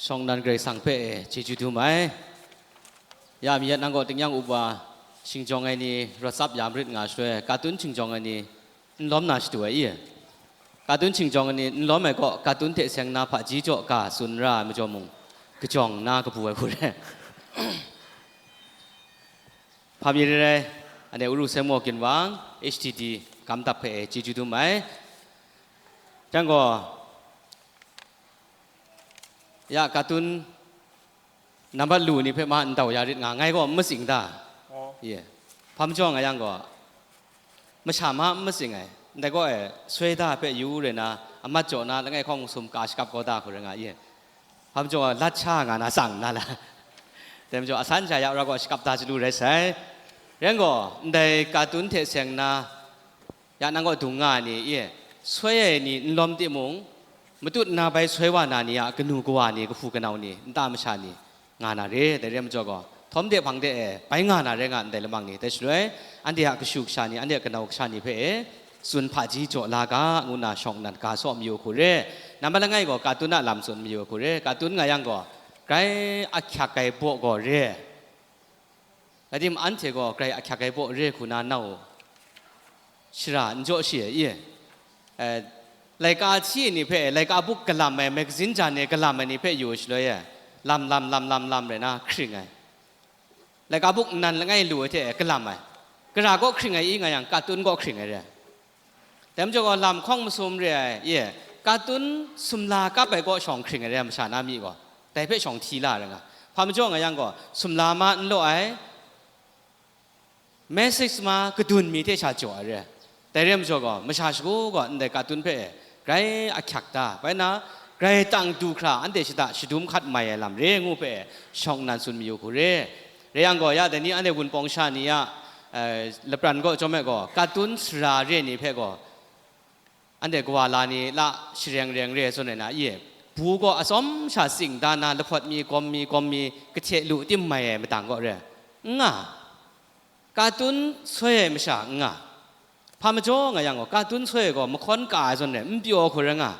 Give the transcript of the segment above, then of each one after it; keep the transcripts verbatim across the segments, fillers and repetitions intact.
Shawng nnan Karai Kasang hpe e chyeju dum ai. Ya mi yat nang gaw tingnyang up wa, shingjawng ai ni rawt tsap ya marit nga shaloi, katun shingjawng ai ni n lawm na shadu ai i? Katun shingjawng ai ni n lawm ai kaw, katun hte seng na hpaji jaw ga tsun ra ai majaw mung, kajawng na kabu ai hku re. Hpa mi re rai, ane Uru Sem Ngaw Ginwang, H T D, kam dap hpe e chyeju dum ai. Jang gaw, ya katun nambat lu ni hpe ma n dau ya rit nga, ngai gaw n matsing da? Aw. Ye. Hpa majaw nga yang gaw, masha ma n matsing ai. Ndai gaw e, soi da hpe yu re na, amat jaw na, langai hkawng sum ka shakap kau da hku rai nga, ye. Hpa majaw nga, lat sha nga na tsang na la. Dai majaw, asan sha ya ra gaw, shakap da chyalu rai sai. Rai gaw, ndai katun hte seng na, ya nang kaw dung nga ai ni, ye, soi ai ni n lawm timung, matut na bai soi wa na ni a kanu kawa ni, kahpu kanau ni, nta masha ni, nga na re, dai re majaw gaw, htawm de hpang de e, bai nga na rai nga ndai lamang ni, dai shaloi, anhte a kashu kasha ni, anhte a kanau kasha ni hpe e, tsun hpaji jaw la ga, ngu na shawng nnan ga saw mayu hku re. Nambat langai gaw, katun a lam tsun mayu hku re. Katun nga yang gaw, grai ahkyak ai baw gaw re. Rai timung, anhte gaw grai ahkyak ai baw re hku na nau shara n jaw shi ai, i? Eh, laika hti ni hpe, laika buk galam ai, magazine jan e galam ai ni hpe yu shaloi e, lam, lam, lam, lam, lam rai na hkring ai. Laika buk nnan langai lu ai hte galam ai. Gara kaw hkring ai i nga yang, katun kaw hkring ai re. Dai majaw gaw, lam hkawng masum re ai, ye, katun sumla kap ai kaw shawng hkring ai re ai masha na mi gaw, dai hpe shawng hti la ai rai nga. Hpa majaw nga yang gaw, sumla ma n law ai, message ma kadun mi hte sha jaw ai re ai. Dai re ai majaw gaw, masha shagu gaw ndai katun hpe grai ahkyak da, bai na, grai tang du hkra anhte shada shadum hkat mai ai lam re ngu hpe shawng nnan tsun mayu hku re. Rai yang gaw, ya dai ni anhte wunpawng sha ni a, eh, lapran kaw chyawm e gaw, katun sara re ni hpe gaw, anhte kawa la ni la shareng reng re ai zawn e na, ye, bu gaw atsawm sha tsing da na, lahpawt mi, gawm mi, gawm mi, kahte lu tim mai ai madang kaw re, n nga. Katun soi ai masha n nga. Hpa majaw nga yang gaw, katun soi ai gaw mahkawn ka ai zawn e, n pyaw hku rai nga.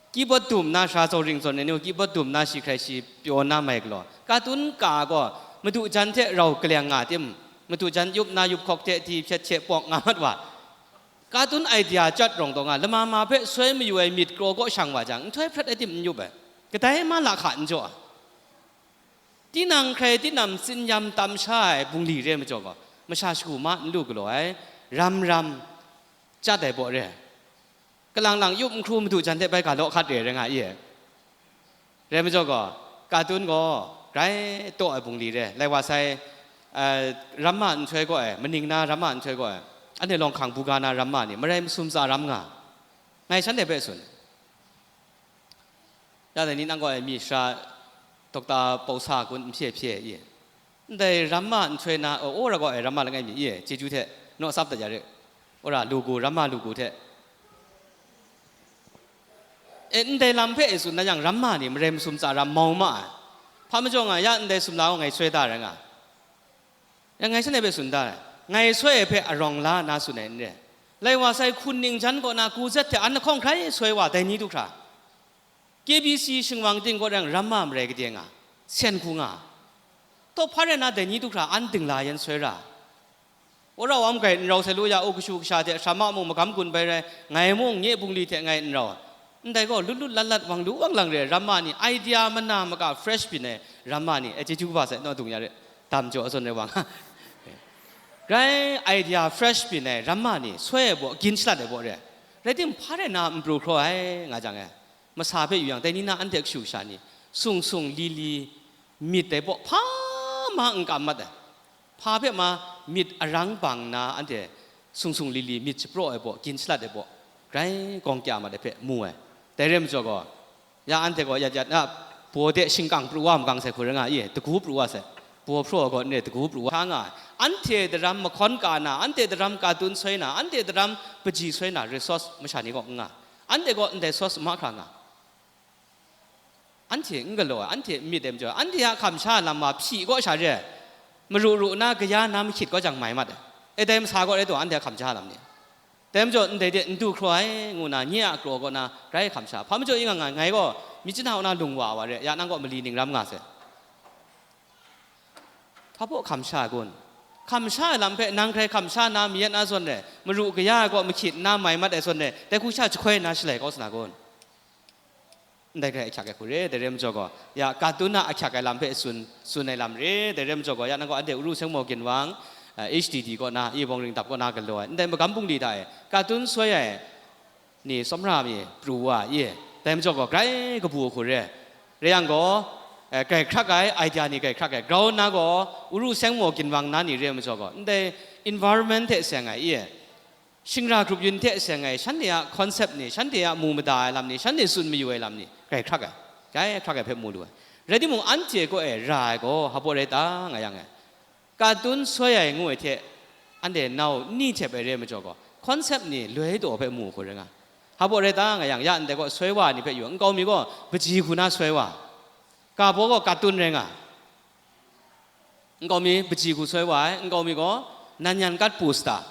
Keyboard dum na sara tsawring zawn e ni, keyboard dum na shi hkrai shi pyaw na mai galaw, katun ka gaw madu jan hte rau kaleng nga tim, madu jan yup na yup hkawk hte di hpyet hte pawk nga mat wa. Katun idea chyat rawng taw nga, lama ma hpe soi mayu ai myit kraw kaw shang wa jang, nhtoi hpret ai tim n yup ai, kadai ma lahka n jaw ai. Tinang hkrai tinang tsin-yam tam sha ai bungli re ai majaw gaw, masha shagu ma n lu galaw ai, ram ram chyat ai baw re ai. Kalang lang yup n hkru madu jan hte bai ga law hkat re ai rai nga i ai. Rai majaw gaw, katun gaw grai taw ai bungli re ai. Lai wa sai, eh, ramma nhtoi gaw e, maning na ramma nhtoi gaw e, anhte lawng hkang buga na ramma ni, marai masum tsa ram nga, ngai shanhte hpe tsun. Ya dai ni nang gaw e, mi sara dokta pau sa kun n hpye hpye i? Ndai ramma nhtoi na, o, o ra gaw e, ramma langai mi i? Chyeju hte naw tsap dat ya re. O ra, lu gu, ramma lu gu hte. E, ndai lam hpe e tsun na yang, ramma ni marai masum tsa ram mau ma ai. Hpa majaw nga, ya ndai sumla gaw ngai soi da rai nga. Ya ngai shanhte hpe tsun da ai, ngai soi ai hpe arawng la na tsun ai n re. Lai wa sai hkun ning jan kaw na ku zet hte an lahkawng hkrai soi wa, dai ni du hkra. K B C shingwang ting kaw yang ramma marai gade nga, sen hku nga. Taw hpa rai na dai ni du hkra an dingla yan soi ra. Wora wam grai n rau sai lu ya, u kashu kasha hte sara ma mung magam gun bai rai, ngai mung nye bungli hte ngai n rau. Ndai gaw, lut lut lat lat, wang lu wang lang re ai ramma ni, idea mana maka fresh byin ai ramma ni, e, chyeju kaba sai, naw dung ya re, dam jaw zawn re wa nga. Grai idea fresh byin ai ramma ni, soi ai baw, gin shalat ai baw re. Rai tim, hpa rai na n pru hkraw ai, nga jang e, masa hpe yu yang, dai ni na anhte kashu kasha ni, sung sung li li myit ai baw, hpa ma n kam mat ai. Hpa hpe ma myit arang bang nna anhte sung sung li li myit shapraw ai baw, gin shalat ai baw, grai gawng kya mat ai hpe mu ai. Dai re ai majaw gaw, ya anhte gaw yat yat na, baw de shingkang pru wa makang sai hku rai nga i? Dagu pru wa sai. Baw hpraw ai gaw n re, dagu pru wa hkra nga ai. Anhte daram mahkawn ka na, anhte daram katun soi na, anhte daram paji soi na, resource masha ni gaw n nga. Anhte gaw ndai source mahkra nga. Anhte n galaw ai, anhte n myit ai majaw, anhte a hkam sha lam wa hpyi kaw sha re ai, maru ru na kaya na mahkyit kaw jang mai mat ai. E, dai masa kaw rai taw, anhte a hkam sha lam ni. Dai majaw ndai de n du hkraw ai, ngu na nye a kraw kaw na grai hkam sha. Hpa majaw ing nga ngai, ngai gaw myit chyanang na lung wa wa re, ya nang gaw mali ning ram nga sai. Hpa baw hkam sha ai kun? Hkam sha ai lam hpe nang hkrai hkam sha na mayat na zawn re, maru kaya ai kaw mahkyit nna mai mat ai zawn re, dai hku sha jahkoi nna shalai kau sa na kun? Ndai hkrai ahkyak ai hku re, dai re majaw gaw, ya, katun a ahkyak ai lam hpe tsun, tsun ai lam re, dai re majaw gaw, ya, nang gaw anhte Uru Seng Maw Ginwang, eh, H D D kaw na, Yibawng Ring Dap kaw na galaw ai, ndai magam bungli hta e, katun soi ai ni tsawmra mi pru wa i, dai majaw gaw, grai kabu hku re. Rai yang gaw, eh, grai hkrak ai, idea ni grai hkrak ai, grau nna gaw, Uru Seng Maw Ginwang na ni re majaw gaw, ndai environment hte seng ai i, shingra grup yin hte seng ai shanhte a concept ni, shanhte a mu mada ai lam ni, shanhte tsun mayu ai lam ni, grai hkrak ai, grai hkrak ai hpe mu lu ai. Rai timung, anhte kaw e ra ai gaw, hpa baw rai ta nga yang e, katun soi ai ngu ai hte, anhte nau ni hte bai re majaw gaw, concept ni loi taw hpe mu hku rai nga. Hpa baw rai ta nga yang, ya ndai gaw soi wa ni hpe yu, nkau mi gaw, baji hku na soi wa, ga baw gaw katun rai nga. Nkau mi baji hku soi wa ai, nkau mi gaw nan yan kat poster,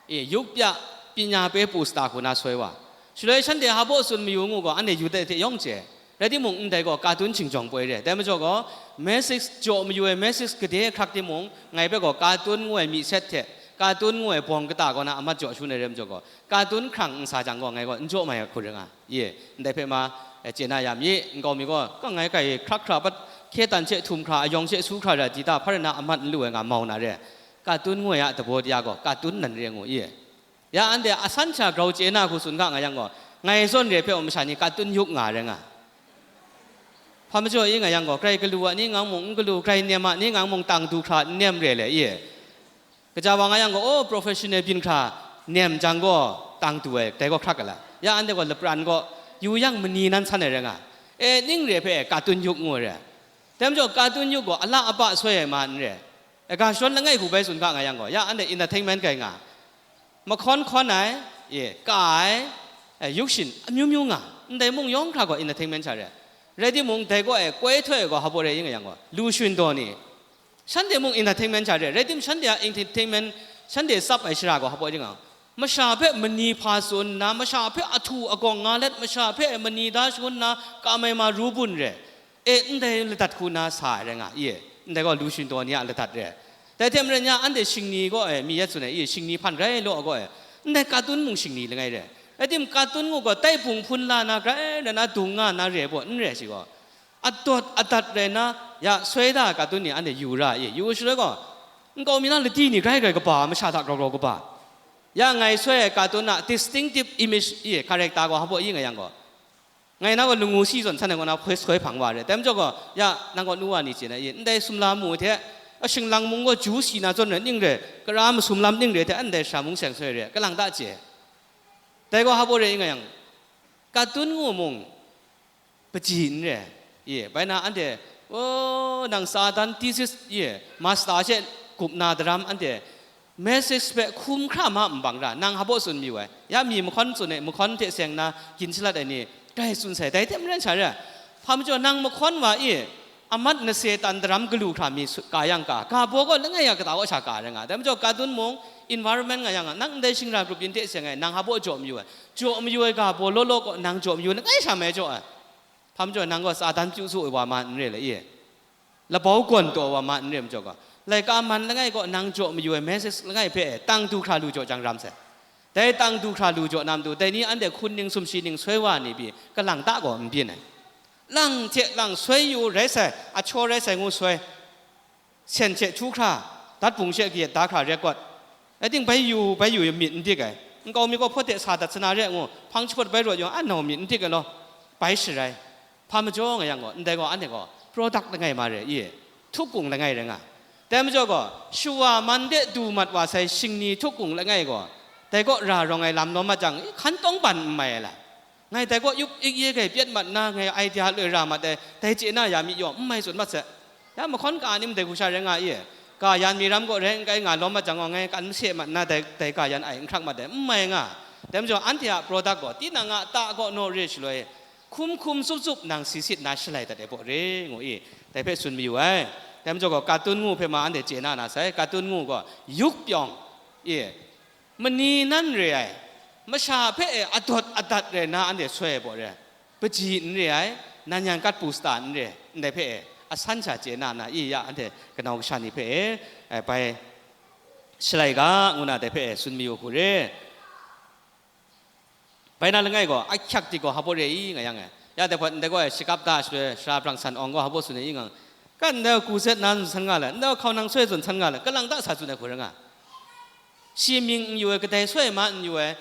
e, yuk pya pyi nya pe poster hku na soi wa. Shaloi shanhte hpa baw tsun mayu ngu gaw, anhte yu dai hte yawng chye. Rai timung, ndai gaw katun shingjawng poi re. Dai majaw gaw, message jaw mayu ai message gade hkrak timung, ngai hpe gaw katun ngu ai myi set hte, katun ngu ai bawng kata kaw na amat jaw shangun ai rai majaw gaw, katun hkrang n sa jang gaw, ngai gaw n jaw mai ai hku rai nga. Ye, ndai hpe ma, eh, chye na ya mi, nkau mi gaw, ka ngai kai hkrak hkra pat, hkye tan she htum hkra, ayawng she su hkra ra, di ta hpa rai na amat n lu ai nga mau na re. Katun ngu ai a dabaw de ya gaw, katun nan re ngu i. Ya anhte asan sha grau chye na hku tsun ga nga yang gaw, ngai zawn re hpe wa masha ni katun yuk nga rai nga. Hpa majaw i nga yang gaw, grai galu a ni ngang mung n galu, grai nem a ni ngang mung tang du hkra n nem re le i. Kaja wa nga yang gaw, oh, professional byin hkra nem jang gaw, tang du ai, dai gaw hkrak ga la. Ya anhte gaw lapran gaw, yu yang mani nan san ai rai nga. E, ning re hpe katun yuk ngu ai re. Dai majaw, katun yuk gaw ala apa soi ai ma n re. E, ga shadawn langai hku bai tsun ga nga yang gaw, ya anhte entertainment kai nga. Mahkawn hkawn ai, e, ka ai, e, yuk shin amyu myu nga. Ndai mung yawng hkra gaw entertainment sha re. Rai timung, dai gaw e koi htoi ai gaw hpa baw rai i nga yang gaw, lu shun daw ni, shanhte mung entertainment sha re, rai tim, shanhte a entertainment, shanhte tsap ai shara gaw hpa baw ring nga, masha hpe mani hpa tsun nna, masha hpe ahtu agawng nga let, masha hpe mani da shangun nna, kam ai ma ru bun re, e, ndai ladat hku na sa ai rai nga i, ndai gaw lu shun daw ni a ladat re. Dai hte maren ya, anhte shingni gaw e, mi yet tsun ai i, shingni hpan rai law gaw e, ndai katun mung shingni langai re. Rai tim, katun ngu gaw, tai bung hpun la na, grai rai na dung nga na re baw, n re shi gaw. Adawt adat rai na, ya, soi da ai katun ni anhte yu ra i, yu shaloi gaw, nkau mi na ladi ni grai grai kaba, masha hta grau grau kaba. Ya ngai soi ai katun a distinctive image i, character gaw hpa baw i nga yang gaw, ngai na gaw lungu si zawn san ai gaw na hpoi soi hpang wa re. Dai majaw gaw, ya, nang gaw nu wa ni chye na i, ndai sumla mu hte, a shinglang mung gaw ju si na zawn re ning re, kara masum lam ning re hte, ndai sara mung seng soi re, kalang ta chye. Dai gaw hpa baw re i nga yang, katun ngu mung, paji n re. Ye, bai na anhte, o, nang Satan thesis, ye, master she gup na daram anhte, message hpe hkum hkra ma nbang ra, nang hpa baw tsun mayu ai. Ya mi mahkawn tsun ai, mahkawn hte seng na gin shalat ai ni, grai tsun sai, dai hte maren sha re. Hpa majaw nang mahkawn wa i, amat nase tan daram galu hkra mi su-, ka yang ka, ga baw gaw langai a kata kaw sha ka rai nga. Dai majaw katun mung, environment nga yang, nang ndai shingra grup yin hte seng ai, nang hpa baw jaw mayu ai. Jaw mayu ai ga baw law law kaw nang jaw mayu langai sha mai jaw ai. Hpa majaw nang gaw Satan pyu su ai wa ma n re le i? Labau gawn taw wa ma n re majaw gaw, laika man langai kaw nang jaw mayu ai message langai hpe tang du hkra lu jaw jang ram sai. Dai tang du hkra lu jaw na matu, dai ni anhte hkun ning sumshi ning soi wa ni pyi, kalang ta gaw n byin ai. Lang hte lang soi yu rai sai, ahkyaw rai sai ngu soi. Sen hte htu hkra, dat bung she kayat da hkra ret kawt. Rai ting, bai yu, bai yu myit n dik ai. Nkau mi gaw hpawt de sa dat sana re ngu, hpang jahpawt bai rawt yawng, a nau myit n dik ai law, bai sharai. Hpa majaw nga yang gaw, ndai gaw, anhte gaw, product langai ma re i, htukung langai rai nga. Dai majaw gaw, shawa man de du mat wa sai shingni htukung langai gaw, dai kaw ra rawng ai lam lawm mat jang, i, hkan tawng ban n mai ai la. Ngai dai kaw yup ik ye gai pyet mat nna, ngai idea loi ra mat ai, dai chye na ya mi yaw, n mai tsun mat se. Ya mahkawn ka ni ndai hku sha rai nga i, ka yan mi ram kaw rai n kai nga lawm mat jang gaw, ngai kan mase mat nna, dai, dai ka yan ai n hkrak mat ai, n mai nga. Dai majaw, anhte a product gaw, tinang a ta kaw naw re shaloi, hkum hkum tsup tsup nang si sit na shalai dat ai baw re, ngu i, dai hpe tsun mayu ai. Dai majaw gaw, katun ngu hpe ma anhte chye na na sai, katun ngu gaw, yuk pyawng, i, mani nan re ai, Masha hpe e adawt adat rai na anhte soi ai baw re, pachyi n re ai, nan yan kat pu sata n re, ndai hpe e asan sha chye na na i ya, anhte kanau kasha ni hpe e, e, bai shalai ga, ngu na dai hpe e tsun mayu hku re. Bai na langai gaw, ahkyak di gaw hpa baw re i, nga yang e. Ya dai hpawt ndai gaw e shakap da shaloi, sara brang san awng gaw hpa baw tsun ai i nga. Kan ndai gaw ku zet na tsun san nga le, ndai gaw hkau nang soi tsun san nga le, kalang ta sa tsun ai hku rai nga. Shi mying n yu ai, kadai soi ma n yu ai,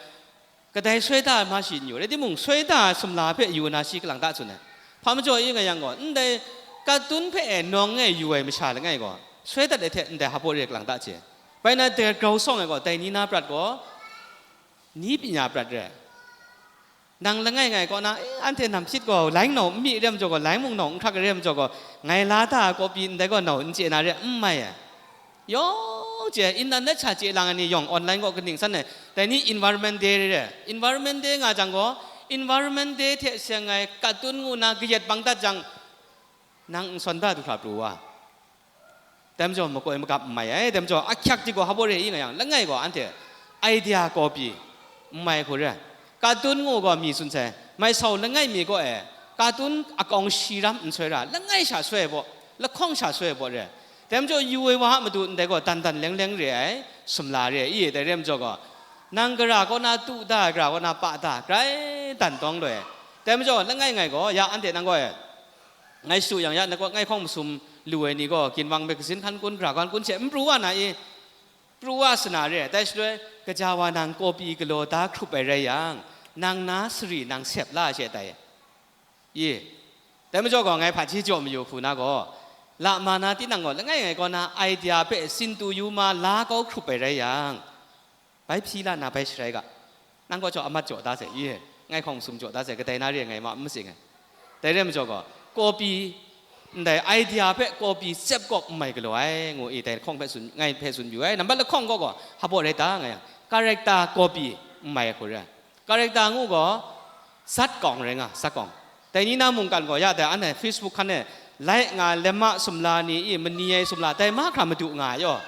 kadai soi da ai ma shi n yu ai, rai timung, soi da ai sumla hpe yu na shi kalang ta tsun ai. Hpa majaw i nga yang gaw, ndai katun hpe e nawng e yu ai masha langai gaw, soi dat ai hte ndai hpa baw re kalang ta chye. Bai na dai grau sawng ai gaw, dai ni na prat gaw, ni pyi na prat re. Nang langai ngai kaw na, eh, anhte nam hpyit gaw, laing nau n mi re majaw gaw, laing mung nau n hkrak re majaw gaw, ngai la da ai kawpi ndai gaw nau n chye na re, n mai ai. Yawng chye, internet sha chye lang ai ni yawng, online gaw kaning san ai, dai ni Environment Day re re. Environment Day nga jang gaw, Environment Day hte seng ai katun ngu na kayat bang dat jang, nang n sawn da du hkra pru wa. Dai majaw makoi magap n mai ai, dai majaw ahkyak di gaw hpa baw re i nga yang, langai gaw anhte idea kawpi n mai hku re. Katun ngu gaw mi tsun sai, mai sau langai mi kaw e, katun akawng shi ram n soi ra, langai sha soi ai baw, lahkawng sha soi ai baw re. Dai majaw yu ai wa a matu ndai gaw dan dan leng leng re ai, sumla re ai i, dai re majaw gaw, nang gara kaw na tu da, gara kaw na pa da, grai dan dawng loi ai. Dai majaw langai ngai gaw, ya anhte nang gaw e, ngai shadu yang ya, nang gaw ngai hkawng masum lu ai ni gaw, ginwang magazine hkan kun, gara hkan kun she n pru wa na i? Pru wa sa na re, dai shaloi, kaja wa nang kawpi galaw da hkrup ai rai yang, nang na sari nang sep la ai she tai. I, dai majaw gaw, ngai hpaji jaw mayu hku na gaw, la ma na tinang gaw, langai ngai kaw na idea hpe sintu yu ma la kau hkrup ai rai yang, bai hpyi la na bai sharai ga, nang gaw jaw amat jaw da sai, i, ngai hkawng sum jaw da sai, kadai na re ngai ma n matsing ai. Dai re majaw gaw, kawpi, ndai idea hpe kawpi tsep kawp n mai galaw ai, ngu i, dai lahkawng hpe tsun, ngai hpe tsun yu ai. Nambat lahkawng gaw gaw, hpa baw rai ta nga yang, character kawpi n mai ai hku re. Character ngu gaw, zat kawng rai nga, zat kawng. Dai ni na mungkan gaw, ya dai anhte Facebook hkan e, lai nga, lema sumla ni i, mani ai sumla, dai mahkra madu nga ai yaw.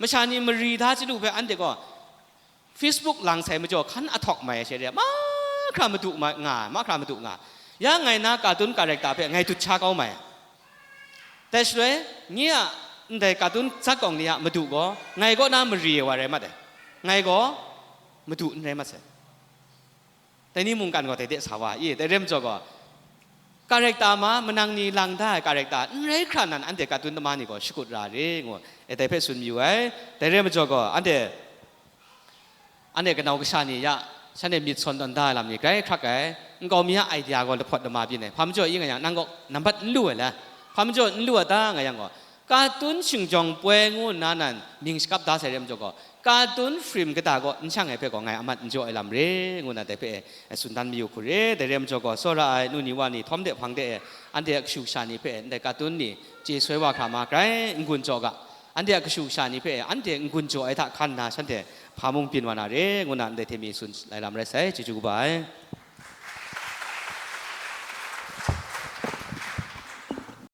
Masha ni mari da chyalu hpe anhte gaw, Facebook lang sai majaw hkan ahtawk mai ai she re, mahkra madu ma, nga, mahkra madu nga. Ya ngai na katun character hpe ngai dut sha kau mai. Dai shaloi, nye a ndai katun zat kawng ni a madu gaw, ngai kaw na mari ai wa rai mat ai. Ngai gaw madu n rai mat sai. Dai ni mungkan gaw dai de sa wa i, dai re majaw gaw, character ma, manang ni lang da ai character n rai hkra nan, anhte katun tama ni gaw shakut ra re, ngu, e, dai hpe tsun mayu ai. Dai re majaw gaw, anhte, anhte kanau kasha ni ya, shanhte myit sawn tawn da ai lam ni grai hkrak ai, nkau mi a idea gaw lahpawt lama byin ai. Hpa majaw i nga yang, nang gaw nambat n lu ai la? Hpa majaw n lu a ta nga yang gaw, katun shingjawng poi ngu nna nan mying shakap da sai re majaw gaw, katun film kata gaw n shang ai hpe gaw ngai amat n jaw ai lam re, ngu na dai hpe e tsun dan mayu hku re. Dai re majaw gaw, tsawra ai nu ni wa ni, htawm de hpang de e, anhte a kashu kasha ni hpe e, ndai katun ni chye soi wa hkra ma, grai n-gun jaw ga, anhte a kashu kasha ni hpe e, anhte n-gun jaw ai hta hkan nna, shanhte hpa mung byin wa na re, ngu na ndai hte mi tsun lai lam rai sai. Chyeju kaba ai.